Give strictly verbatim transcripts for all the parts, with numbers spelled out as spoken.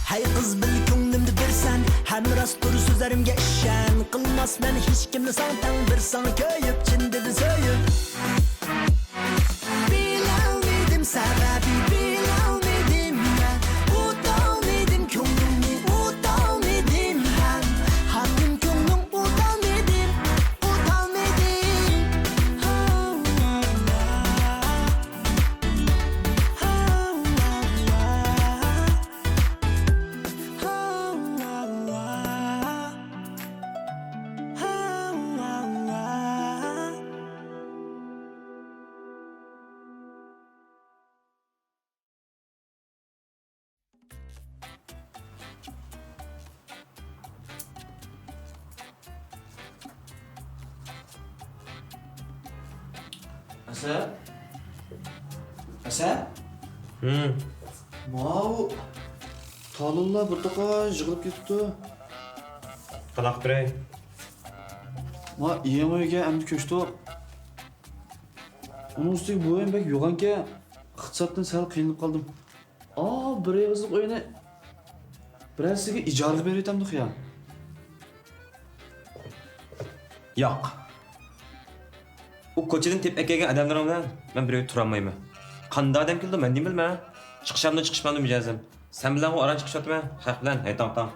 ھەي قىز، بىل كۆڭلۈمدە بىرسەن، ھەم راستتۇر سۆزلىرىمگە ئىشەن. قىلماسمەن ھېچكىمنى ساڭا تەڭ، بىر ساڭا كۆيۈپ، چىن دىلدىن سۆيۈپ. بىلەلمىدىم سەۋەبى، بىلەلمىدىم مەن، ئۇتالمىدىم كۆڭلۈڭنى، ئۇتالمىدىم ھەم، خاتىن كۆڭلۈڭ ئۇتالمىدىم، ئۇتالمىدىم. ئەسەت؟ ئەسەت؟ ھىم. ماۋۇ تالونلار بىر توقاي يىغىلىپ كېتىپتۇ. قانداق بېرەي؟ ما يېڭى ئۆيگە ئەمدى كۆچتۇق. ئۇنىڭ ئۈستىگە بۇ ئۆيمۇ بەك يوغانكەن، ئىقتىسادتىن سەل قىينىلىپ قالدىم. ئا، بىر ئېغىزلىق ئۆينى بىرەرسىگە ئىجارىگە بېرىۋېتەمدۇق يا؟ ياق. ئۇ كوچىدىن تېپىپ ئەكەلگەن ئادەملىرىڭ بىلەن مەن بىر ئۆيدە تۇرالمايمەن. قانداق ئادەم كېلىدۇ، مەن نېمە بىلىمەن؟ چىقىشامدۇ، چىقىشمامدۇ مىجەزىم. سەن بىلەن ئۇ ئاران چىقىشىۋاتىمەن، خەق بىلەن، ھەي تاڭ تاڭ.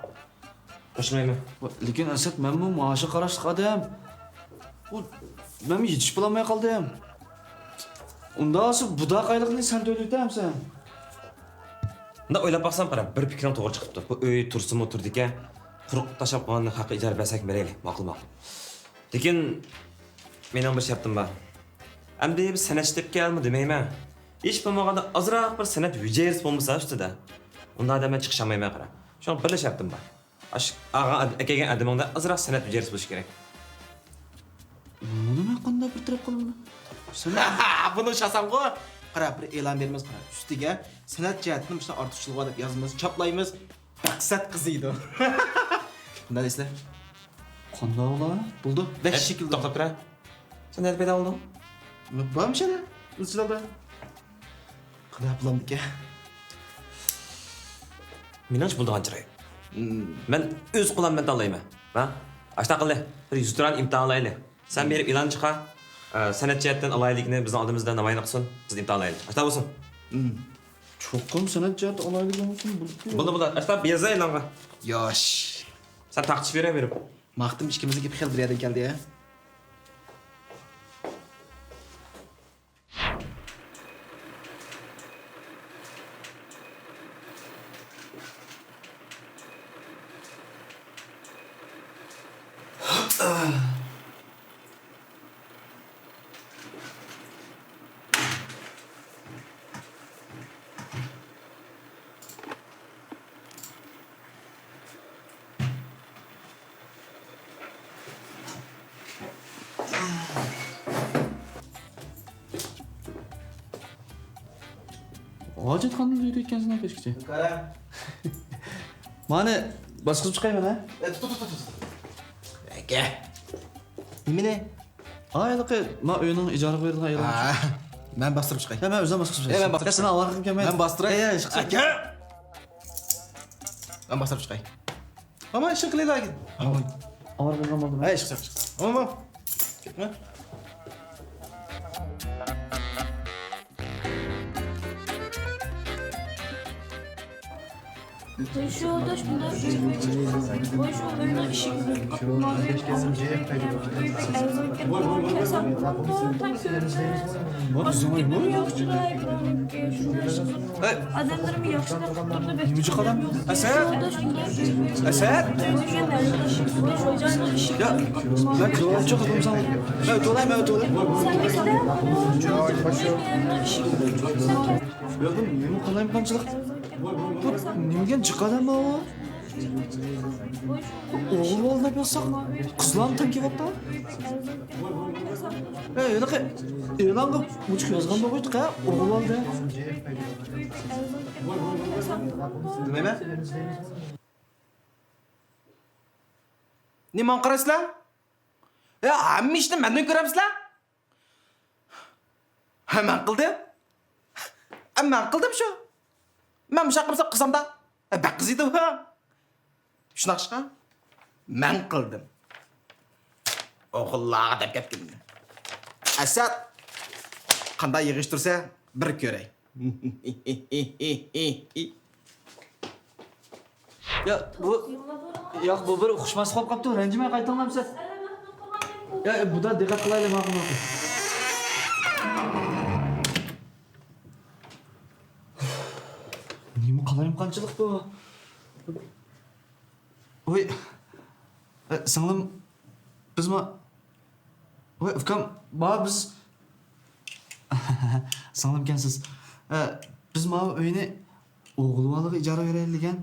قوشۇلمايمەن. لېكىن ئەسەت، مەنمۇ مائاشقا قاراشلىق ئادەم. ئۇ، مەنمۇ يېتىشىپ بولالماي قالدىم. ئۇنداق بولسا بۇ داقايلىقنى سەن تۆلىۋېتەمسەن؟ مۇنداق ئويلاپ باقسام، قارا، بىر پىكرىڭ توغرا چىقىپتۇ. بۇ ئۆي تۇرسىمۇ تۇرىدىكەن، قۇرۇق تاشلاپ قويغاندىن خەققە ئىجارە بەرسەك بېرەيلى، ماقۇل، ماقۇل. لېكىن مېنىڭ بىر شەرتىم بار. ئەمدى بىز سەنئەتچى تېپىپ كەلمۇ دېمەيمەن. ھېچ بولمىغاندا ئازراق بىر سەنئەت ھۈجەيرىسى بولمىسا ئۈستىدە، ئۇنداق ئادەم بىلەن چىقىشالمايمەن، قارا. شۇڭا بىرلا شەرتىم بار. ئاشۇ ئالغان ئەكەلگەن ئادىمىڭدە ئازراق سەنئەت ھۈجەيرىسى بولۇشى كېرەك. بۇنى مەن قانداق بىر تەرەپ قىلىمەن؟ سەنئەت. بۇنى ئۇشلىسامغۇ؟ قارا، بىر ئېلان بېرىمىز، قارا. ئۈستىگە سەنئەت جەھەتتىن مۇشۇنداق ئارتۇقچىلىقى بار دەپ يازىمىز، چاپلايمىز. مەقسەت قىزىيدۇ. مۇنداق دەيسىلەر. قانداق ئۇلار؟ بولدى. بەك شەكىلدە. توختاپ تۇرە. سەن نەدە پەيدا بولدۇڭ؟ بارمۇ شەدە؟ ئىزچىلدا. قانداق بولامدىكەن؟ مېنىڭچە بولىدىغان چىراي. مم. مەن ئۆز قولۇم بىلەن تاللايمەن. ھە؟ ئاشۇنداق قىلدى. بىر يۈز تۇران ئىمتىھان ئالايلى. سەن بېرىپ ئېلان چىقار. ئە، سەنئەت جەھەتتىن ئالايلىكنى بىزنىڭ ئالدىمىزدا نامايان قىلسۇن. بىز ئىمتىھان ئالايلى. ئاشۇنداق بولسۇن. مم. چوقۇم سەنئەت جەھەتتە ئالايلىق بولمىسۇن، بولدى. بولدى، بولدى. ئاشۇنداق يازا ئېلانغا. ياش. سەن تارقىتىش بېرە بېرىپ. ماختىم ئىككىمىزنىڭ گېپى خېلى بىر يەردىن كەلدى، ھە؟ ھاجەتخانىدا يۈرۈيدىكەنسەن كەچكىچە. قارا. مانا، باشقا چىقايمەن، ھە؟ ئە، تۇت، تۇت، تۇت، تۇت. ئەكە. نېمىنى؟ ھا، ھېلىقى، ما ئۆينىڭ ئىجارىغا بېرىدىغان ئايال. ھا، مەن باستۇرۇپ چىقاي. يا، مەن ئۆزۈم باستۇرۇپ چىقاي. يا، مەن باستۇرۇپ چىقاي. مەن باستۇراي. يا، يا، چىقسا. ئەكە! مەن باستۇرۇپ چىقاي. ماما، ئىشىڭ قىلىلا. ئاۋارە بولغان بولدۇم. ھەي، چىق، چىق، چىق. ماما، ماما. كەتمە. شۇ يولداش مۇنداق ئۆيگە چىققان. ۋاي، شۇ ئۆينىڭ ئىشىكىنى قاپما، ئۆي ئۆي بەك ئەرزانكەن، كەلسەم بولامدۇ، تەڭ كۆرۈنمەس. ئادەملىرىمۇ ياخشىراق، ئادەملىرىمۇ ياخشىراق قىلىپ تۇردى، بەك. ئەسەت! ئەسەت! يا، مەن كىرىۋالىمچۇ، قىزىم، ساڭا. مەن ئۆتۈۋالاي، مەن ئۆتۈۋالاي. سەن بىزدە. يا، بۇ نېمە قالايمىقانچىلىق؟ بۇ نېمىگەن جىق ئادەم بۇ؟ ئوغۇل بالا دەپ يازساق، قىزلارمۇ تەڭ كېلىۋاتىدۇ. ئەي، ھېلىقى ئېلانغا مۇچۇق يازغان بولغۇيتتۇق ھە، ئوغۇل بالا دەپ. بىلمەيمەن. نېمە ماڭا قارايسىلەر؟ يا، ھەممە ئىشنى مەندىن كۆرەمسىلەر؟ ھە، مەن قىلدىم. ھە، مەن قىلدىم شۇ. مەن مۇشۇنداق قىلمىسام قىلسام دا. ھە، بەك قىزىيدۇ. شۇنداق ئىشقا مەن قىلدىم. ئوغۇللارغا دەپ كەتكىنىمنى. ئەسەت، قانداق يىغىشتۇرسا بىر كۆرەي. يا، بۇ، ياق، بۇ بىر ئۇقۇشماسلىق بولۇپ قاپتۇ، رەنجىمەي قايتىڭلار سىلەر. يا، بۇدا دىققەت قىلايلى، ماقۇل، ماقۇل. نېمە قالايمىقانچىلىق بۇ؟ ۋوي، ئە، سىڭلىم، بىز ما-، ۋوي، ئۇكام، ما بىز، سىڭلىمكەنسىز. ئە، بىز ماۋۇ ئۆينى ئوغۇل بالىغا ئىجارە بېرەيلى دېگەن.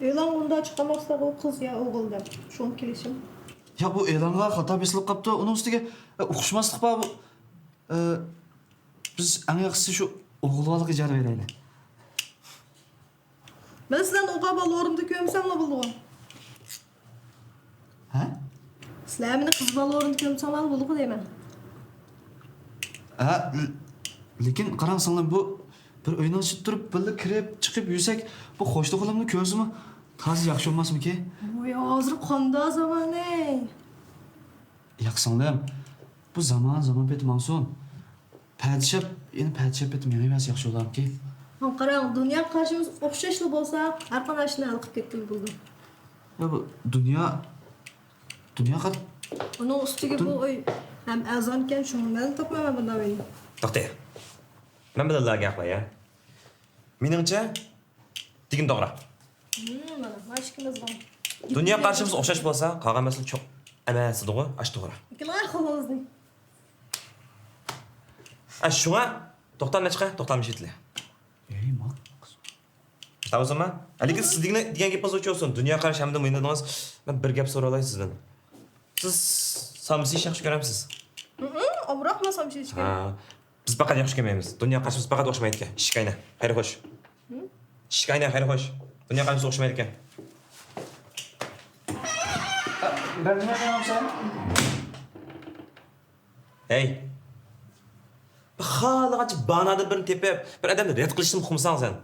ئېلان ئۇنداق چىقارماقچىدۇ، قىز يا ئوغۇل دەپ. شۇڭا كېلىشىم. يا، بۇ ئېلانغا خاتا بېسىلىپ قاپتۇ. ئۇنىڭ ئۈستىگە، ئە، ئۇقۇشماسلىق بار بۇ. ئە، بىز ئەڭ ياخشىسى شۇ ئوغۇل بالىغا ئىجارە بېرەيلى. مەن سىلەرنى ئوغۇل بالا ئورنىدا كۆرمىسەملا بولىدىغۇ. ھە؟ سىلەر مېنى قىز بالا ئورنىدا كۆرمىسەڭلار بولىدىغۇ دەيمەن. ھە، ل-، لېكىن قاراڭ سىڭلىم، بۇ بىر ئۆينىڭ ئىچىدە تۇرۇپ، بىللە كىرىپ، چىقىپ يۈرسەك، بۇ قوشنا قولۇمنى كۆرسىمۇ تازا ياخشى بولماسمىكى؟ ۋوي، ھازىر قانداق زامان، ھەي؟ ياق سىڭلىم، بۇ زامان، زامان پېتى ماڭسۇن. پەدىشاپ، يەنە پەدىشاپ پېتى مېڭىۋەرسە ياخشى بولارمىكى؟ قاراڭ، دۇنيا قارىشىمىز ئوخشاشلا بولسا، ھەر قانداق ئىشنى ھەل قىلىپ كەتكىلى بولىدۇ. يا بۇ دۇنيا، دۇنيا قار-، ئۇنىڭ ئۈستىگە دۇن- بۇ ئۆي ھەم ئەرزانكەن، شۇڭا مەن تاپمايمەن بۇنداق ئۆينى. توختاڭ. مەن بىلەنلا گەپ قىلاي، ھە؟ مېنىڭچە، دېگىنى توغرا. ھىم، مانا، مانا ئىككىمىز بار. دۇنيا قارىشىمىز ئوخشاش بولسا، قالغان مەسىلە چوق ئەمەس دېدىغۇ، ئاشۇ توغرا. ئىككىلا قولىمىزنى. ئە، شۇڭا توختام نەچچە؟ توختام نەچچە؟ ئەي، ما-، تاۋۇزما؟ ھە، لېكىن سىز دېگەن، دېگەن گېپىڭىز ئوچۇق بولسۇن. دۇنيا قارىشى ھەمدە مۇھىم دېدىڭىز. مەن بىر گەپ سورالاي سىزدىن. سىز سامسا يېيىشنى ياخشى كۆرەمسىز؟ ھىم، ئامراقمۇ سامسا يېيىشكە. ھە. بىز پەقەت ياخشى كۆرمەيمىز. دۇنيا قارىشىمىز پەقەت ئوخشىمايدىكەن. ئىشىك ئاينە، خەير خوش. ھىم؟ ئىشىك ئاينە، خەير خوش. دۇنيا قارىشىمىز ئوخشىمايدىكەن. رەنجىمەي قويۇڭ سەن. ھەي. خالىغانچە باھانىدىن بىرنى تېپىپ، بىر ئادەمنى رەت قىلىشنى ئۇقمىساڭ سەن.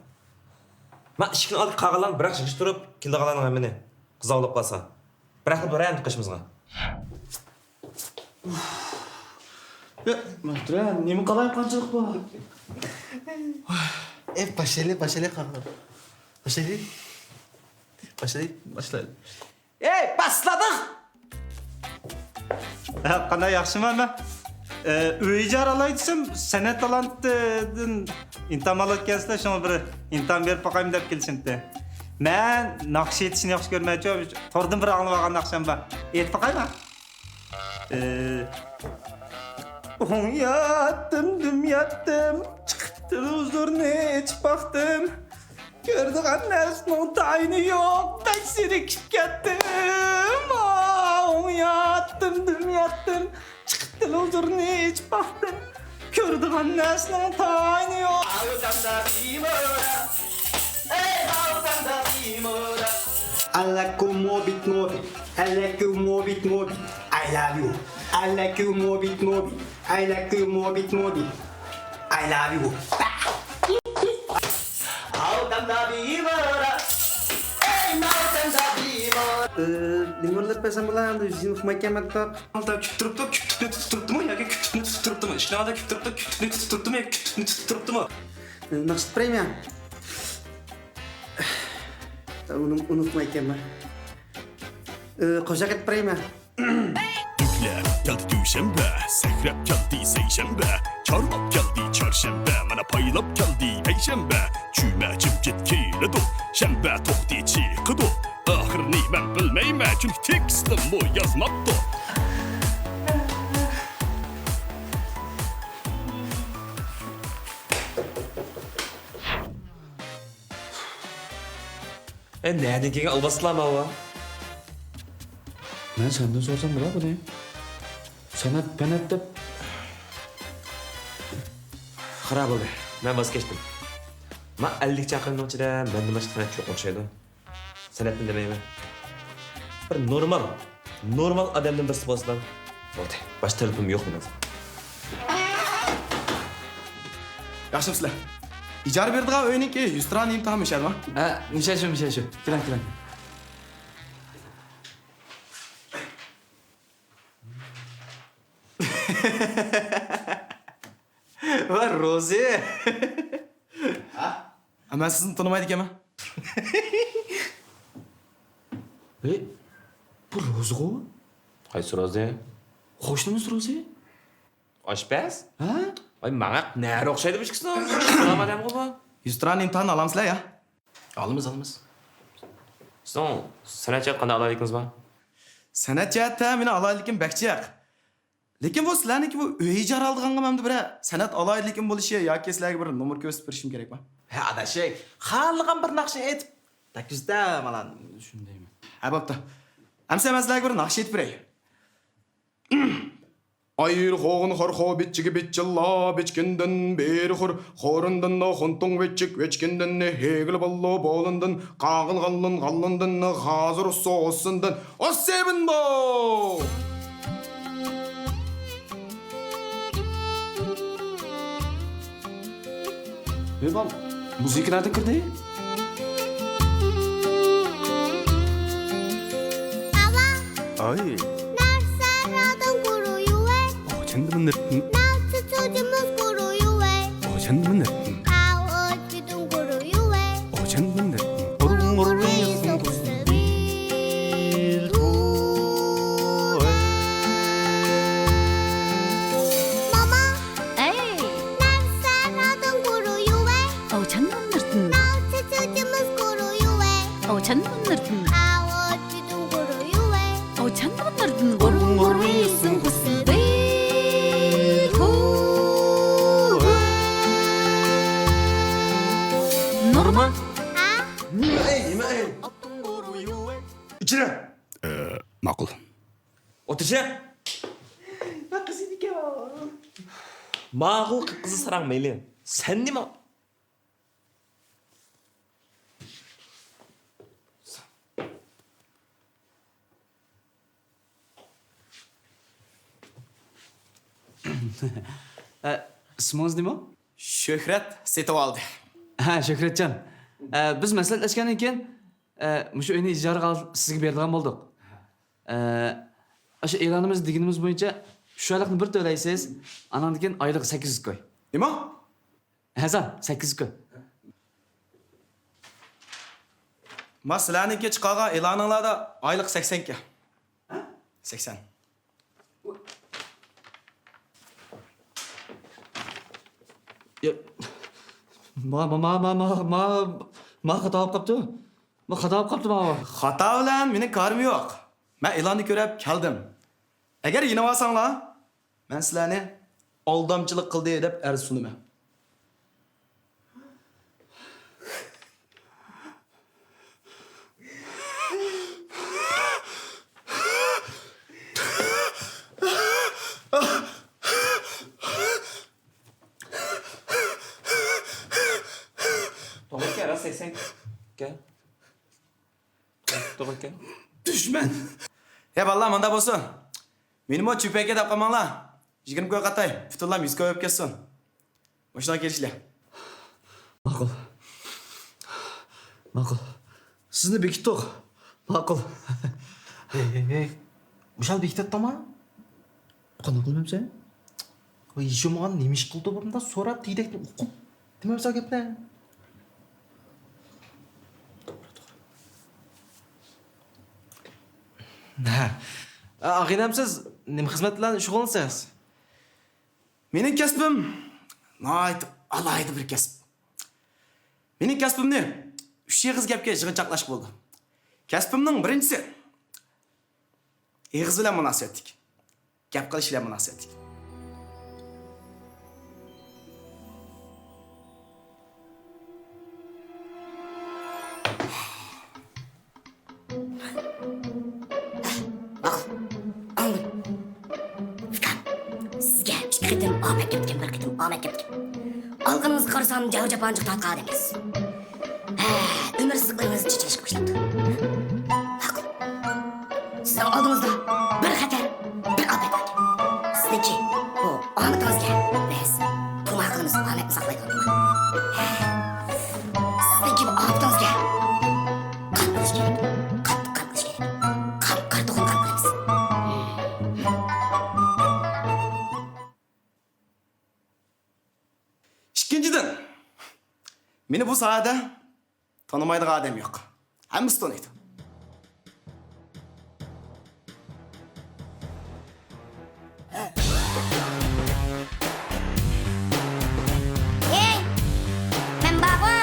مەن ئىشىكنىڭ ئالدىغا قالغانلارنى بىراق يىغىشتۇرۇپ، كېلىدىغانلارنىڭ ھەممىنى قىزاۋلاپ قالسا. بىراقلا بارە ئەمدى قېشىمىزغا. يا، مەھتۇرە، نېمە قالايمىقانچىلىق بۇ؟ ئەي، باشلايلى، باشلايلى، قاقا. باشلايلى. باشلايلى، باشلايلى. ئەي، باشلىدۇق! ھە، قانداق، ياخشىمۇ ھەممە؟ ئە، ئۆي ئىجارە ئالاي دېسەم، سەنئەت تالانتىدىن ئىمتىھان ئالىدىكەنسىلەر، شۇڭا بىر ئىمتىھان بېرىپ باقايمەن دەپ كېلىشىمتى. مەن ناخشا ئېيتىشنى ياخشى كۆرمەيچۇ، توردىن بىر ئاڭلىۋالغان ناخشام بار. ئېيتىپ باقايمۇ؟ ئە، ئوڭ ياتتىم، دۈم ياتتىم، چىقىپ تېلېۋىزورنى ئېچىپ باقتىم. كۆرىدىغان نەرسىنىڭ تايىنى يوق، بەك زېرىكىپ كەتتىم. ئوڭ ياتتىم، دۈم ياتتىم، چىقىپ تېلېۋىزورنى ئېچىپ باقتىم. كۆرىدىغان نەرسىنىڭ تايىنى يوق. I like you more bit more bit. I like you more bit more bit. I love you. I like you more bit more bit. I like you more bit more bit. I love you. ئە، نېمە ئويلاپ بەرسەم بولا، ئەمدى يۈزىنى ئۇقمايكەنمەن دەپ. ئالتا كۈتۈپ تۇرۇپتۇ، كۈتۈپنى تۇتۇپ تۇرۇپتۇمۇ ياكى كۈتۈپنى تۇتۇپ تۇرۇپتۇمۇ؟ ئىشىكنىڭ ئالدىدا كۈتۈپ تۇرۇپتۇ، كۈتۈپنى تۇتۇپ تۇرۇپتۇمۇ ياكى كۈتۈپنى تۇتۇپ تۇرۇپتۇمۇ؟ ناخشا ئېيتىپ بېرەيمۇ؟ ئۇنى ئۇنتۇمايكەنمەن. ئى، قوشاق ئېيتىپ بېرەيمۇ؟ دۈكلەپ كەلدى دۈشەنبە، سەكرەپ كەلدى سەيشەنبە، چارلاپ كەلدى چارشەنبە، مانا پايلاپ كەلدى پەيشەنبە، جۈمە جىمجىت كېلىدۇ، شەنبە توختى چىقىدۇ. ئاخىرىنى مەن بىلمەيمەن، چۈنكى تېكىستىممۇ يازماپتۇ. ئە، نەدىن كەلگەن ئالۋاستىلار ماۋۇ؟ مەن سەندىن سورىسام بولا بۇنى. سەنئەت، پەنئەت دەپ. خاراب بولدى. مەن ۋاز كەچتىم. ما ئەللىك چاقىرىمنىڭ ئىچىدە مەندىن باشقا سەنئەتچى يوق ئوخشايدۇ. سەنئەتنى دېمەيمەن. بىر نورمال، نورمال ئادەمدىن بىرسى بولسىلا. بولدى. باشقا تەلىپىم يوق مېنىڭ. ياخشىمۇسىلەر؟ ئىجارە بېرىدىغان ئۆينىڭكى يۈزتۇرا ئىمتىھانى مۇشەدىما؟ ھە، مۇشەشۇ، مۇشەشۇ. كىرىڭ، كىرىڭ. ۋە روزى. ھە؟ مەن سىزنى تونۇمايدىكەنمەن. ھەي، بۇ روزىغۇ؟ قايسى روزى؟ قوشنىمىز روزى. ئاشپەز؟ ھە؟ ۋاي، ماڭا نەرە ئوخشايدۇ بۇ ئىككىسى. سالام ئادەمغۇ بۇ. يۈزتۇرانە ئىمتىھان ئالامسىلەر يا؟ ئالىمىز، ئالىمىز. سىزنىڭ سەنئەت جەھەتتە قانداق ئالاھىدىلىكىڭىز بار؟ سەنئەت جەھەتتە مېنىڭ ئالاھىدىلىكىم بەك جىق. لېكىن بۇ سىلەرنىڭكى بۇ ئۆي ئىجارە ئالىدىغانغا مەندە بىرەر سەنئەت ئالاھىدىلىكىم بولۇشى ياكى سىلەرگە بىر نومۇر كۆرسىتىپ بېرىشىم كېرەكمۇ؟ ھە، ئاداش، خالىغان بىر ناخشا ئېيتىپ، تەكۈزدە مانا شۇنى دەيمەن. ھە، بوپتۇ. ئەمسە مەن سىلەرگە بىر ناخشا ئېيتىپ بېرەي. ئايرى خوغۇن خورخو بىچچىگە بىچچىللا بىچكىندىن بېرى خور، خورۇندىن خۇنتۇڭ ۋىچچىك ۋىچكىندىن ھېگىل بوللو بولۇندىن قاغىل غاللۇن غاللۇندىن غازىر ئۇسسۇ ئۇسسۇندىن ئۇسسىبىندو. ۋەي بال، مۇزىكا نەدىن كىردى؟ ئاۋا. ئاي. نەرسەرادىن قۇرۇيۇۋەي. ئوچەندىمۇ نىرتىن. نەرسە چوجىمىز قۇرۇيۇۋەي. ئوچەندىمۇ نىرتىن. ئاۋۇ ئۆچكىدىن قۇرۇيۇۋەي. ئوچەندىمۇ نىرتىن. قۇرۇڭ قۇرۇيسۇن قۇسنى. ماما. ئەي! نەرسەرادىن قۇرۇيۇۋەي. ئاۋچان نۇرتىن. ناۋچا چېچىمىز قۇرۇيۇۋەي. ئاۋچان نۇرتىن. ئاۋۇ چۈدۈن قۇرۇيۇۋەي. ئاۋچان نۇرتىن. قۇرۇڭ قۇرۇيسۇن قۇسنى. نورما. ھە؟ نېمە ئەي، نېمە ئەي؟ ئىچىرە. ئە، ماقۇل. ئولتۇرسە. قىز ئىدىكەن. ماقۇل، قىپقىزىل ساراڭ مەيلى. سەن نېمە؟ ئە، ئىسمىڭىز نېمە؟ شۆھرەت سېتىۋالدى. ھە، شۆھرەتجان. ئە، بىز مەسلىھەتلەشكەندىن كېيىن، ئە، مۇشۇ ئۆينى ئىجارىگە ئال-، سىزگە بېرىدىغان بولدۇق. ئە، ئاشۇ ئېلانىمىز دېگىنىمىز بويىچە ئۈچ ئايلىقنى بىر تۆلەيسىز، ئاناندىن كېيىن ئايلىقى سەككىز يۈز كوي. نېمە؟ ھەزان، سەككىز يۈز كوي. ما سىلەرنىڭكى چىقارغان ئېلانىڭلاردا ئايلىق سەكسەن كوي. ھە؟ سەكسەن. يا، ما، ما، ما خاتا بولۇپ قاپتۇ. ما خاتا بولۇپ قاپتۇ ماۋۇ. خاتا بىلەن مېنىڭ كارىم يوق. مەن ئېلاننى كۆرۈپ كەلدىم. ئەگەر يېنىۋالساڭلار، مەن سىلەرنى ئالدامچىلىق قىلدى دەپ ئەرز سۇنىمەن. توغرا ئىكەن، راست سەكسەن ئىكەن. توغرا ئىكەن. دۈشمەن. يا بالىلار، مۇنداق بولسۇن. مېنىمۇ چۈپەككە دەپ قالماڭلار. يىگىرمە كوي قاتاي، پۈتۈنلا يۈز كوي بولۇپ كەتسۇن. مۇشۇنداق كېلىشلى. ماقۇل. ماقۇل. سىزنى بېكىتتۇق. ماقۇل. ھەي، ھەي، ھەي. مۇشۇنى بېكىتەتتىڭما؟ قانداق قىلمامسەن؟ ۋاي، ھېچ بولمىغاندا نېمە ئىش قىلدى بۇ؟ مۇنداق سوراپ، تېگىدەكتىن ئۇقۇپ دېمەمسەن گەپنى. توغرا، توغرا. ھە. ئا، ئاغىنەم، سىز نېمە خىزمەت بىلەن شۇغۇللىنىسىز؟ مېنىڭ كەسپىم ناھايىتى ئالاھىدە بىر كەسىپ. مېنىڭ كەسپىمنى ئۈچ ئېغىز گەپكە يىغىنچاقلاشقا بولىدۇ. كەسپىمنىڭ بىرىنچىسى ئېغىز بىلەن مۇناسىۋەتلىك. گەپ قىلىش بىلەن مۇناسىۋەتلىك. قېتىم ئاپەت كەپتىكەن، بىر قېتىم ئاپەت كەپتىكەن. ئالغىنىڭىزغا قارىسام، جەبىر-جاپانى جىق تارتقان ئادەمكەنسىز. ھە، ئۆمۈر سىزىقلىرىڭىز چېچىلىشقا باشلاپتۇ. ماقۇل. سىزنىڭ ئالدىڭىزدا بىر خەتەر، بىر ئاپەت باركەن. سىزنىڭكى بۇ ئامىتىڭىزگە بىز تۇمار قىلىمىز، ئامەتنى ساقلايدىغان تۇمار. ھە. سىزنىڭكى بۇ ئاپىتىڭىزگە قان قىلىش كېرەك. قاتتىق قان قىلىش كېرەك. قان، قارا توخۇنى قان قىلىمىز. ئىككىنچىدىن، مېنى بۇ ساھەدە تونۇمايدىغان ئادەم يوق. ھەممىسى تونۇيدۇ. ھەي، مەن بارغۇ!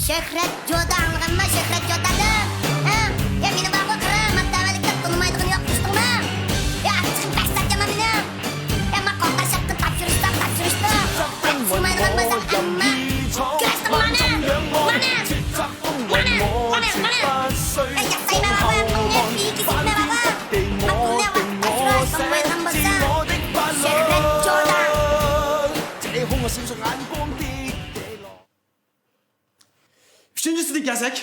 شۆھرەت جودا ئاڭلىغانما، شۆھرەت جودادىن؟ ھە؟ يا مېنى بارغۇ، قارا، ماتەۋەلىكتە تونۇمايدىغىنى يوق، ئېسىتىڭمۇ؟ يا ئاچچىقىم بەك ساتجانما مېنىڭ؟ يا ما قوغداشاتتى تاپشۇرۇشتا، تاپشۇرۇشتا. بەك سۇنمايدىغان بولسا، ئەمما كۆرەتتىڭ مانا، مانا، مانا، مانا، مانا. يا ياسايمەن بابا، بۇنى بىيكىسىمە بابا. ما پۇلنى ۋاقىت ئاشۇرۇش سۇنمايدىغان بولسا، شۆھرەت جودا. ئۈچىنچىسىگە كەلسەك،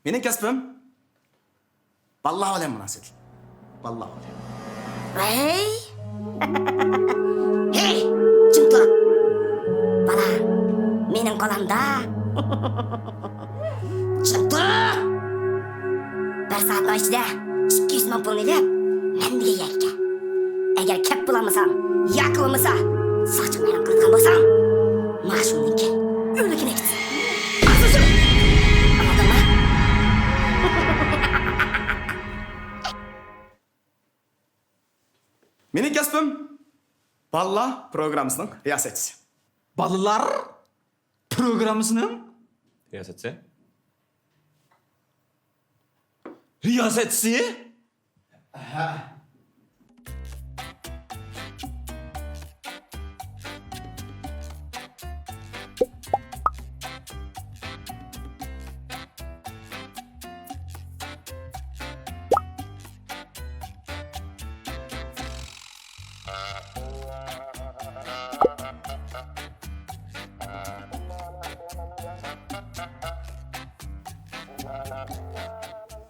مېنىڭ كەسپىم بالىلار بىلەن مۇناسىۋەتلىك. بالىلار بىلەن. ۋەي! ھەي، جىم تۇر! بالا، مېنىڭ قولۇمدا. جىم تۇر! بىر سائەتنىڭ ئىچىدە ئىككى يۈز مىڭ پۇلنى ئېلىپ، مەن دېگەن يەرگە كەل. ئەگەر كەپ بولالمىساڭ، ياكى بولمىسا ساقچىغا مەلۇم قىلىدىغان بولساڭ، مانا شۇندىن كېيىن ئۆلۈكىنى ئېيتىسەن. ئاڭلىدىڭمۇ؟ مېنىڭ كەسپىم بالىلار پروگراممىسىنىڭ رىياسەتچىسى. بالىلار پروگراممىسىنىڭ؟ رىياسەتچىسى. رىياسەتچىسى؟ ھە.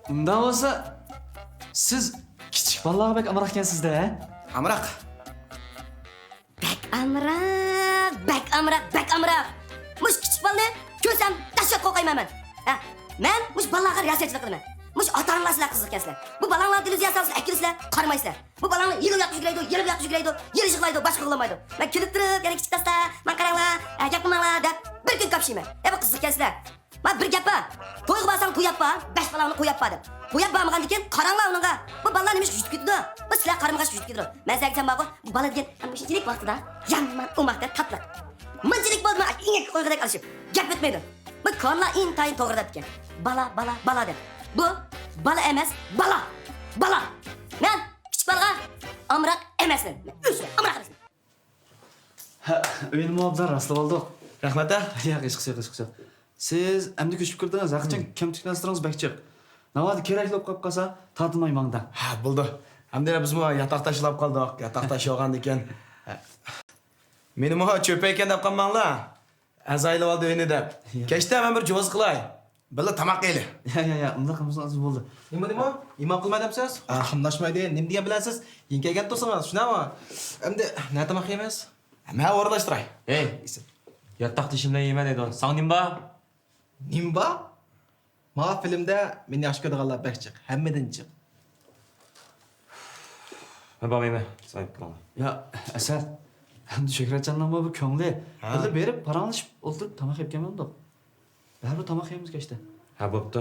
ئۇنداق بولسا، سىز كىچىك بالىلارغا بەك ئامراق ئىكەنسىز-دە، ھە؟ ئامراق. بەك ئامراق، بەك ئامراق، بەك ئامراق. مۇشۇ كىچىك بالىنى كۆرسەم دەھشەت قورقايمەن مەن. ھە، مەن مۇشۇ بالىلارغا رىياسەتچىلىك قىلىمەن. مۇشۇ ئاتا-ئانىلار سىلەر قىزىق ئىكەنسىلەر. بۇ بالاڭلارنى تېلېۋىزىيە سالسىلەر، ئەكىرىسىلەر، قارىمايسىلەر. بۇ بالاڭلار يېرى ياققا يۈگۈرەيدۇ، يېرى بۇ ياققا يۈگۈرەيدۇ، يېرى يىغلايدۇ، باشقا يىغلىمايدۇ. مەن كۈلۈپ تۇرۇپ، يەنە كىچىك داستا، ماڭا قاراڭلار، ھە، گەپ قىلماڭلار دەپ بىر كۈن كاپشىيمەن. ھە، بۇ قىزىق ئىكەنسىلەر. ما بىر گەپ بار. تويغا بارساڭ توي ئاپپا، بەش بالاڭنى قوي ئاپپا دەپ. قوي ئاپپا بارمىغاندىن كېيىن قاراڭلار ئۇنىڭغا. بۇ بالىلار نېمىشقا يۈتۈپ كېتىدۇ؟ بۇ سىلەر قارىمىغاچ يۈتۈپ كېتىدۇ. مەن سىلەرگە دېسەم بارغۇ، بۇ بالا دېگەن مۇشۇنچىلىك ۋاقتىدا يامان ئوماق، تاتلىق. مۇنچىلىك بولدىمۇ ئىڭەككە قويغۇدەك ئالىشىپ گەپ ئۆتمەيدۇ. بۇ كونىلار ئىنتايىن توغرا دەپتىكەن. بالا، بالا، بالا دەپ. بۇ بالا ئەمەس، بالا. بالا. مەن كىچىك بالىغا ئامراق ئەمەسمەن. مەن ئۆزۈم ئامراق ئەمەسمەن. ھە، ئۆينىمۇ ئوبدان راسلىۋالدۇق. رەھمەت ھە. ياق، ھېچقىسى يوق، ھېچقىسى يوق. سىز ئەمدى كۆچۈپ كىردىڭىز، ھەقىچان كەمتۈك نەرسىلىرىڭىز بەك جىق. ناۋادا كېرەكلىك بولۇپ قاپقالسا، تارتىنماي ماڭدىڭ. ھە، بولدى. ئەمدى بىزمۇ ياتاقداش بولاپ قالدۇق. ياتاقداش بولغاندىكىن. مېنىمۇ چۆپەيكەن دەپ قالماڭلار. ئەزايلىۋالدى ئۆينى دەپ. ياق. كەچتە مەن بىر جوزا قىلاي. بىللە تاماق يەيلى. يا، يا، يا، ئۇنداق قىلمىسىڭىز بولدى. نېمە، نېمە؟ ئىمان قىلماي دەمسىز؟ ئا، قاملاشمايدۇ. نېمە دېگەن بىلەسىز؟ يېڭى كەلگەن تۇرسىڭىز، شۇنداقمۇ؟ ئەمدى نە تاماق يەيمىز؟ مەن ئورۇنلاشتۇراي. ھەي، ياتاقدىشىم بىلەن يەيمەن دەيدۇ. ساڭا نېمە بار؟ نېمە بار؟ ماڭا فىلىمدە مېنى ياخشى كۆرىدىغانلار بەك جىق، ھەممىدىن جىق. مەن بارمايمەن، سىز ئايرىپ كېتىڭلار. يا، ئەسەت، ئەمدى شۆھرەتجاننىڭمۇ بىر كۆڭلى. ھە. بىللە بېرىپ، پاراڭلىشىپ ئولتۇرۇپ تاماق يەپ كەلمەمدۇق؟ بەرىبىر تاماق يەيمىز كەچتە. ھە، بوپتۇ.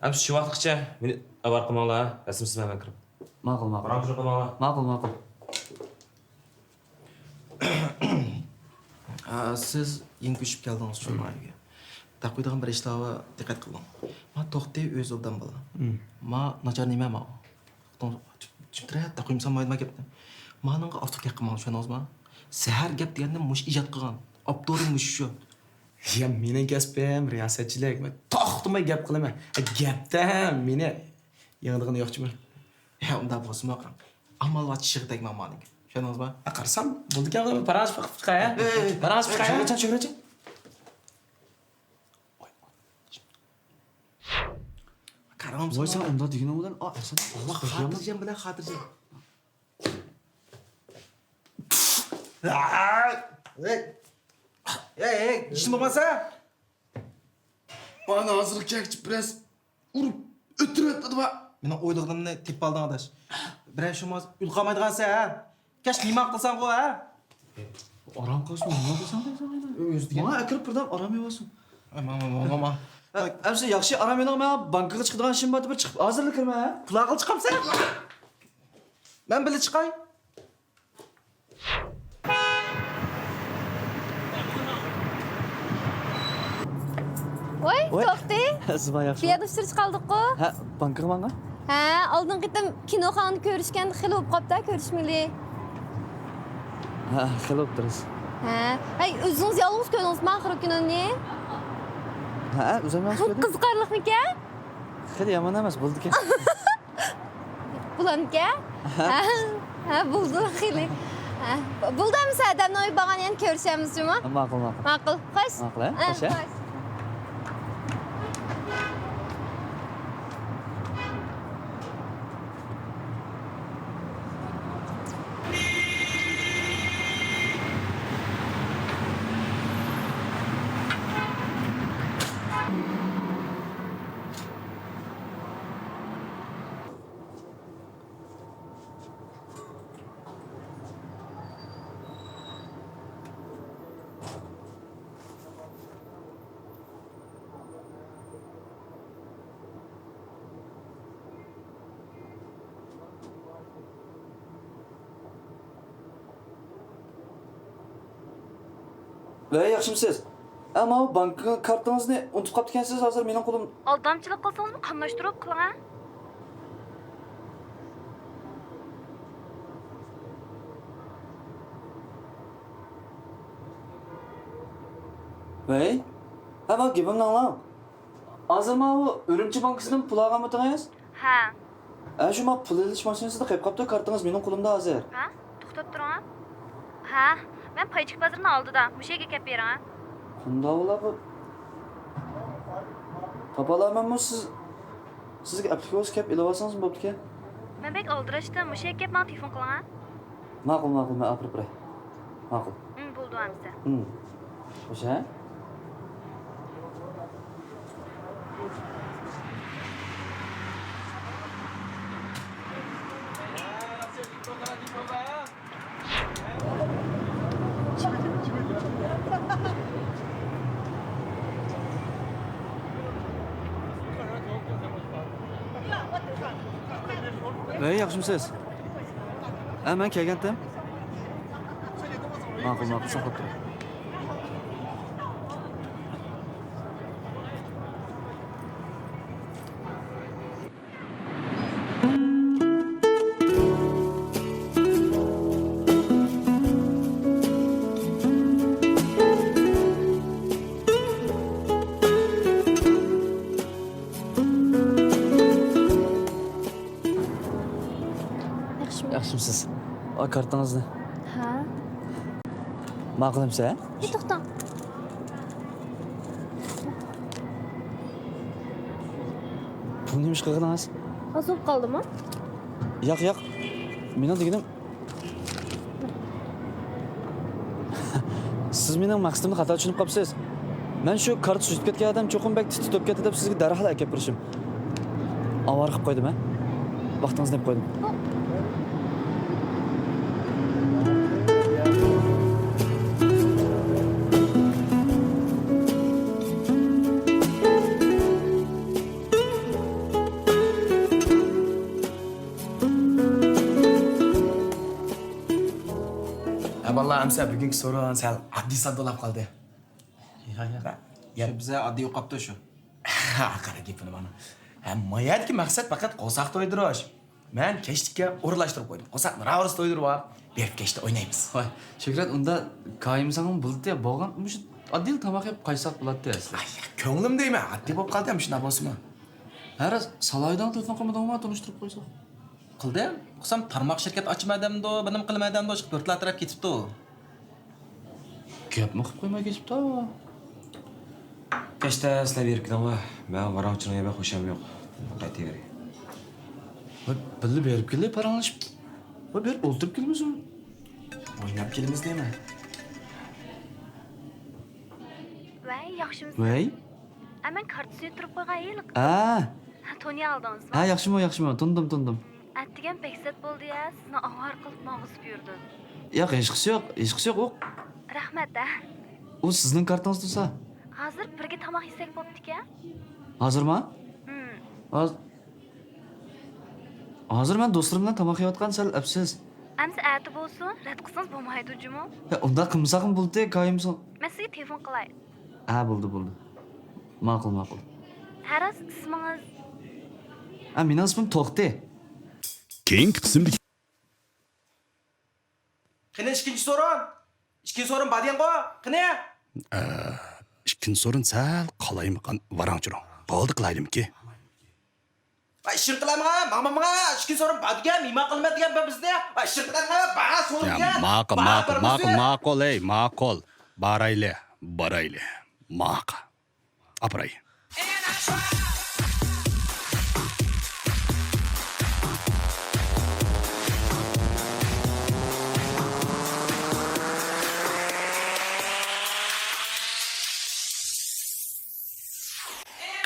ئەمسە شۇ ۋاقىتقىچە مېنى ئاۋارە قىلماڭلار، ھە؟ رەسىمسىز مەن كىرىپ. ماقۇل، ماقۇل. پاراڭ كىرىپ قىلماڭلار. ماقۇل، ماقۇل. ئا، سىز يېڭى كۆچۈپ كەلدىڭىز شۇ مايگە. دەپ قويىدىغان بىر ئىشلارغا دىققەت قىلىڭ. ما توختى ئۆزى ئوبدان بالا. مم. ما ناچار نېمە ما؟ چۈشەندۈرە، دەپ قويمىسام مايدىما گەپنى. مانىڭغا ئاپتور گەپ قىلماڭ، چۈشەندىڭىزما؟ زەھەر گەپ دېگەننى مۇشۇ ئىجاد قىلغان. ئاپتورى مۇشۇ شۇ. يا، مېنىڭ كەسپىم رىياسەتچىلىك. مەن توختىماي گەپ قىلىمەن. گەپتە مېنى يېڭىدىغىنى يوق جۇمۇ. يا، ئۇنداق بولسىمۇ قاراڭ. ئامال بار چىشىغا تەگمەڭ مانىڭ. كۆردىڭىزمۇ؟ ھە، قارىسام، بولىدىكەن، پاراڭ چىقىپ قايا. ئەي، ئەي، ئەي، پاراڭ چىقىپ قايا. شۆھرەتجان، شۆھرەتجان. قاراڭ. ۋاي، سەن ئۇنداق دېگىنىڭ بىلەن، ئا، ئەسەت. ئاللا، خاتىرجەم بىلەن، خاتىرجەم. ئەي، ئەي، ئەي، ئىشىڭ بولماسا. مانا ھازىر كەكچى بىرەز ئۇرۇپ ئۆلتۈرۈۋەتمىدىما؟ مېنىڭ ئويلىغىنىمنى تېپىپ ئالدىڭ، ئاداش. بىرەر شۇماز ئۆلۈپ قالمايدىغانسەن، ھە؟ كەچ نېمە قىلساڭغۇ، ھە؟ ئارام قىلسۇن، نېمە قىلساڭ دەيسەن ئاينا. ئۆزى دېگەن. ماڭا ئەكىرىپ بىردەم ئارام ئېلىۋالسۇن. ئە، ماڭ، ماڭ، ماڭ، ماڭ. ئە، ئەمسە ياخشى ئارام ئېلىڭ، ماڭا بانكىغا چىقىدىغان ئىشىم بار دەپ بىر چىقىپ ھازىرلا كىرمە، ھە؟ قۇلاقىغا چىقامسەن؟ مەن بىللە چىقاي. ۋاي، ۋاي. توختى. سىز بار ياخشى. بۇ يەردە ئۇچرىشىپ قالدۇققۇ. ھە، بانكىغا ماڭغان. ھە، ئالدىنقى قېتىم كىنوخانىدا كۆرۈشكەندە خېلى بولۇپ قاپتۇ، كۆرۈشمىگىلى. ھە، خېلى بولۇپتۇ راست. ھە. ھەي، ئۆزىڭىز يالغۇز كۆردىڭىزمۇ ئاخىرقى كىنونى؟ ھە، ئۆزۈم يالغۇز كۆردۈم. قىزىقارلىقمىكەن؟ خېلى يامان ئەمەس، بولىدىكەن. بولامدىكەن؟ ھە، ھە، بولىدۇ خېلى. ھە، بولدى ئەمىسە، ئادەمنىڭ ئۆيى بارغان يەرنى كۆرۈشەرمىز جۇمۇ. ماقۇل، ماقۇل. ماقۇل، خوش. ماقۇل، ھە؟ ھە، خوش، ھە؟ خوش. ۋەي، ياخشىمۇسىز؟ ئە، ماۋۇ بانكا كارتىڭىزنى ئۇنتۇپ قاپتىكەنسىز، ھازىر مېنىڭ قولۇم. ئالدامچىلىق قىلسىڭىزمۇ قاملاشتۇرۇپ قىلىڭ، ھە. ۋەي، ھە، ماۋۇ گېپىمنى ئاڭلاڭ. ھازىر ماۋۇ ئۈرۈمچى بانكىسىدىن پۇل ئالغانمىدىڭىز؟ ھە. ھە، شۇ ما پۇل ئېلىش ماشىنىسىدا قېلىپ قاپتۇ، كارتىڭىز مېنىڭ قولۇمدا ھازىر. ھە؟ توختاپ تۇرۇڭ. ھە، مەن پايچىك بازىرىنىڭ ئالدىدا، مۇشۇ يەرگە كەپ بېرىڭ. قانداق بولا بۇ؟ تاپالايمەنمۇ سىز، سىزگە ئەپلىك بولسا كەپ ئېلىۋالسىڭىزمۇ بوپتىكەن. مەن بەك ئالدىراشتىم، مۇشۇ يەرگە كەپ ماڭا تېلېفون قىلىڭ. ماقۇل، ماقۇل، مەن ئاپىرىپ بېرەي. ماقۇل. ئۇم، بولدى ئەمىسە. ئۇم. خوش، ھە؟ ۋەي، ياخشىمۇسىز؟ ھە، مەن كەلگەنتىم. ماقۇل، ماقۇل، ساقلاپ تۇرۇڭ. ياخشىمۇ؟ ياخشىمۇسىز؟ ئا، كارتىڭىزنى. ھە. ماقۇل ئەمسە، ھە؟ ئى، توختاڭ. بۇ نېمە ئىش قىلغىنىڭىز؟ ئاز بولۇپ قالدىمۇ؟ ياق، ياق. مېنىڭ دېگىنىم، سىز مېنىڭ مەقسىتىمنى خاتا چۈشىنىپ قاپسىز. مەن شۇ كارتا سۈزۈپ كەتكەن ئادەم چوقۇم بەك تىت تۇتۇپ كەتتى دەپ سىزگە دەرھال ئەكەپ بېرىشىم. ئاۋارە قىلىپ قويدۇم، ھە؟ ۋاقتىڭىزنى يەپ قويدۇم. ھە، بالىلار، ئەمسە بۈگۈنكى سورۇن سەل ئاددىي-ساددا بولاپ قالدى. يا، يا. يا. شۇ بىزە ئاددىي بولۇپ قاپتۇ شۇ. ھە، قارا گېپىنى مانا. ھە، ما يەردىكى مەقسەت پەقەت قورساق تويدۇرۇش. مەن كەچلىككە ئورۇنلاشتۇرۇپ قويدۇم. قورساقنى راۋۇرۇس تويدۇرۇپ، بېرىپ كەچتە ئوينايمىز. ۋاي، شۆھرەت، ئۇندا كايىمساڭمۇ بولدى، بولغان مۇشۇ ئاددىيلا تاماق يەپ قايتساق بولاتتى ئەسلى. ئاي، كۆڭلۈم دەيمەن، ئاددىي بولۇپ قالدى، مۇشۇنداق بولسىمۇ. ھە راست، سالاھىدىڭ تېلېفون قىلمىدىڭمۇ، تونۇشتۇرۇپ قويساق. قىلدىم. ئۇقسام، تارماق شىركەت ئاچىمەن دەمدۇ، بىنېمە قىلىمەن دەمدۇ، ئىشقىلىپ بىر تەرەپ كېتىپتۇ. گەپمۇ قىلىپ قويماي كېتىپتۇ. كەچتە سىلەر بېرىپ كېلىڭلار. مەن ۋاراڭ-چۇرۇڭ يەرگە خۇشام يوق. قايتىۋېرەي. ۋاي، بىللە بېرىپ كېلەي، پاراڭلىشىپ. ۋاي، بېرىپ ئولتۇرۇپ كېلىمىزمۇ؟ ئويناپ كېلىمىز دەيمەن. ۋەي، ياخشىمۇ؟ ۋەي. ئە، مەن كارتىسىنى ئۆتتۈرۈپ قويغان ھېلىقى. ئا. ھە، تونۇيالدىڭىزمۇ؟ ھە، ياخشىمۇ، ياخشىمۇ؟ تونۇدۇم، تونۇدۇم. ئەتىگەن بەك سەت بولدى يا، سىزنى ئاۋارە قىلىپ ماڭغۇزۇپ يۈردۈم. ياق، ھېچقىسى يوق، ھېچقىسى يوق، ئۇ. رەھمەت، ھە. ئۇ سىزنىڭ كارتىڭىز تۇرسا. ھازىر بىرگە تاماق يېسەك بوپتىكەن. ھازىرما؟ ھىم. ھاز-، ھازىر مەن دوستلىرىم بىلەن تاماق يەۋاتقان، سەل ئەپسىز. ئەمسە ئەتە بولسۇن، رەت قىلسىڭىز بولمايدۇ جۇمۇ. يا، ئۇنداق قىلمىساقمۇ بولدى، كايىمسۇن. مەن سىزگە تېلېفون قىلاي. ھە، بولدى، بولدى. ماقۇل، ماقۇل. ھە، راست ئىسمىڭىز؟ ھە، مېنىڭ ئىسمىم توختى. كېيىنكى قىسىمدىكى قېنى ئىككىنچى سورۇن؟ ئىككىنچى سورۇن بار دېگەنغۇ؟ قېنى؟ ئە، ئىككىنچى سورۇن سەل قالايمىقان، ۋاراڭ-چۇرۇڭ. بولدى، قىلايلىمىكى. ۋاي، ئىشىڭ قىلامغا، ماڭمامغا، ئىككىنچى سورۇن بار دېگەن، مېھمان قىلىمەن دېگەن بىزنى. ۋاي، ئىشىڭ قىلامغا، بار سورۇن يا، دېگەن. ماقۇل، بار، ماقۇل، بىر ماقۇل، بىزنى. ماقۇل، ئەي، ماقۇل. بارايلى، بارايلى. ماقۇل. ئاپىراي.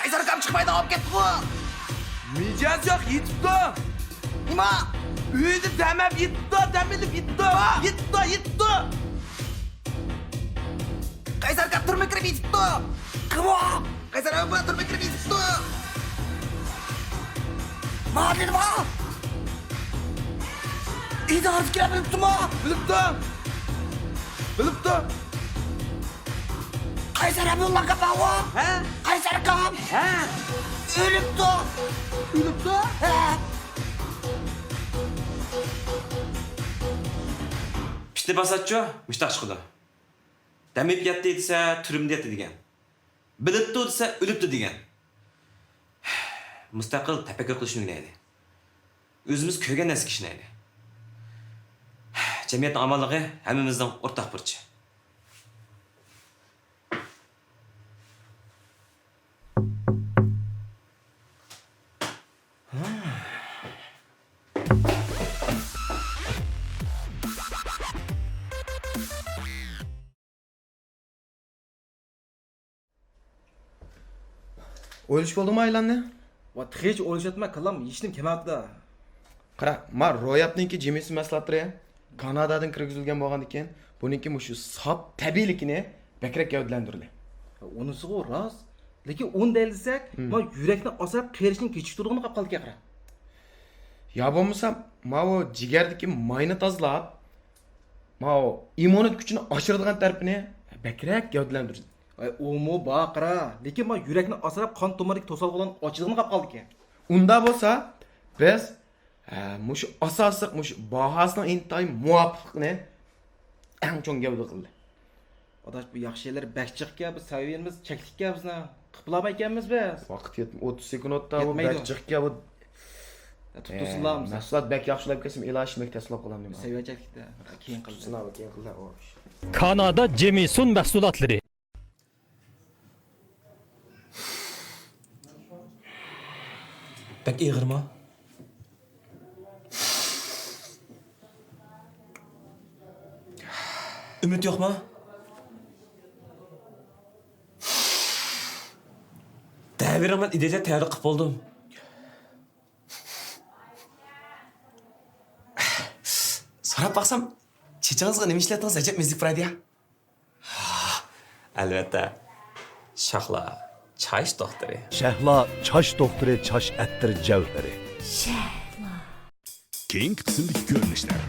قەيسەر ئاكام چىقمايدىغان بولۇپ كەتتىغۇ. مىجەز يوق، يېتىپتۇ. نېمە؟ ئۆيدە دەم ئېلىپ يېتىپتۇ، دەم ئېلىپ يېتىپتۇ. يېتىپتۇ، يېتىپتۇ. قەيسەر ئاكا تۈرمىگە كىرىپ يېتىپتۇ. قىمۇ؟ قەيسەر ئاكا تۈرمىگە كىرىپ يېتىپتۇ. ما دېدىما؟ ئىدارىدىكىلەر بىلىپتۇما؟ بىلىپتۇ. بىلىپتۇ. قەيسەر ئابدۇللا ئاكا بارغۇ؟ ھە؟ قەيسەر ئاكام؟ ھە؟ ئۆلۈپتۇ. ئۆلۈپتۇ؟ ھە. پىتنە پاساتچۇ مۇشتاق چىقىدۇ. دەم ئېلىپ ياتتى دېسە، تۈرمىدە ياتتى دېگەن. بىلىپتۇ دېسە، ئۆلۈپتۇ دېگەن. مۇستەقىل تەپەككۇر قىلىشنى ئۆگىنەيلى. ئۆزىمىز كۆرگەن نەرسىگە ئىشىنەيلى. جەمئىيەتنىڭ ئامانلىقى ھەممىمىزنىڭ ئورتاق بۇرچى. ئويلىشىپ بولدۇڭمۇ ئايلاننى؟ ۋا، تېخىچە ئويلىشىۋاتىمەن، كاللام ھېچنېمە كەلمەپتۇ. قارا، ما روياپنىڭكى جىمىسى مەھسۇلاتلىرى كانادادىن كىرگۈزۈلگەن بولغاندىكىن، بۇنىڭكى مۇشۇ ساپ تەبىئىيلىكىنى بەكرەك گەۋدىلەندۈردى. ئۇنىسىغۇ راست، لېكىن ئۇنى دەيلىسەك، ھىم. ما يۈرەكنى ئاسراپ قېرىشنى كېچىكتۈرىدىغىنى قاپ قالدىكەن قارا. يا بولمىسا، ماۋۇ جىگەردىكى ماينى تازىلاپ، ماۋۇ ئىممۇنىتېت كۈچىنى ئاشۇرىدىغان تەرىپىنى بەكرەك گەۋدىلەندۈردى. ئاي، ئۇمۇ بار قارا، لېكىن ما يۈرەكنى ئاسراپ قان تومۇرىدىكى توسالغۇلارنى ئاچىدىغىنى قاپ قالدىكەن. ئۇندا بولسا، بىز، ھە، مۇشۇ ئاساسلىق، مۇشۇ باھاسىنىڭ ئىنتايىن مۇۋاپىقلىقىنى ئەڭ چوڭ گەۋدە قىلدى. ئاداش، بۇ ياخشى يەرلەر بەك جىقكەن، بۇ سەۋىيەمىز چەكلىككەن بىزنىڭ. قىپلامايكەنمىز بىز. ۋاقىت يەتمەي، ئوتتۇز سېكۇنتتا بۇ يەتمەيدۇ. بەك جىقكەن بۇ. يا، تۇتۇلسۇنلا ئە، بولمىسا. مەھسۇلات بەك ياخشىلاپ كەلسىمۇ، ئىلاج مەك تەسلىپ قىلامدىم. سەۋىيە چەكلىكتە. كېيىن قىلىمىز. تۇتسۇنلا، كېيىن قىلىمىز. كانادا جېمىسون مەھسۇلاتلىرى. بەك ئېغىرما؟ ئۈمىد يوقما؟ دەۋېرىڭ، مەن ئىدىيەتتە تەييارلىق قىلىپ بولدۇم. سوراپ باقسام، چېچىڭىزغا نېمە ئىشلەتتىڭىز؟ ئەجەب مېزىگە پۇرايدۇ يا. ئەلۋەتتە، شەھلا چاچ دوختۇرى. شەھلا چاچ دوختۇرى، چاچ ئەتتىر جەۋھىرى. شەھلا. كېيىنكى قىسىمدىكى كۆرۈنۈشلەر.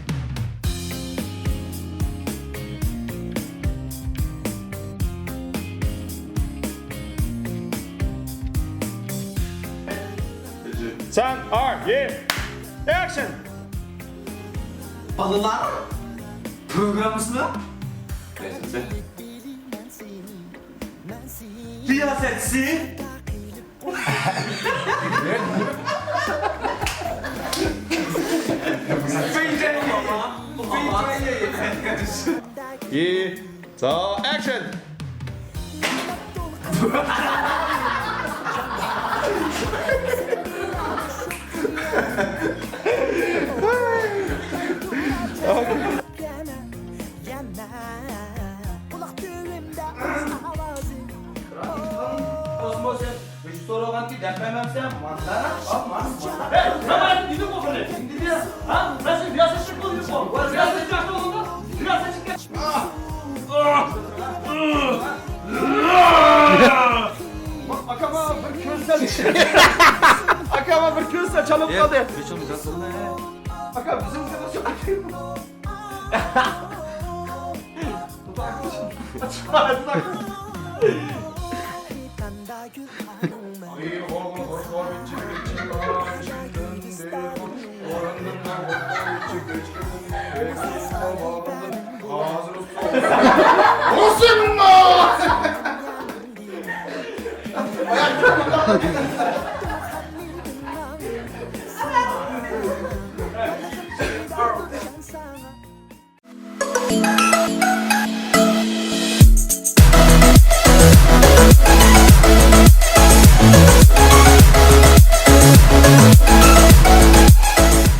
سەن ئار يېم. ئەكشن! بالىلار پروگراممىسىنىڭ رىياسەتچىسى. 非专业，非专业演员。一，走，action。Rejissor olğanki dep bermemsen, manzara, al, man, manzara. Hey, ben dedim o kadar. Şimdi diyor, ha? Ben şimdi biraz açık olayım bu. Biraz açık oldu. Biraz açık. Akama bir könsel. Akama bir könsel çalıp kaldı. Akam bizim kadar çok.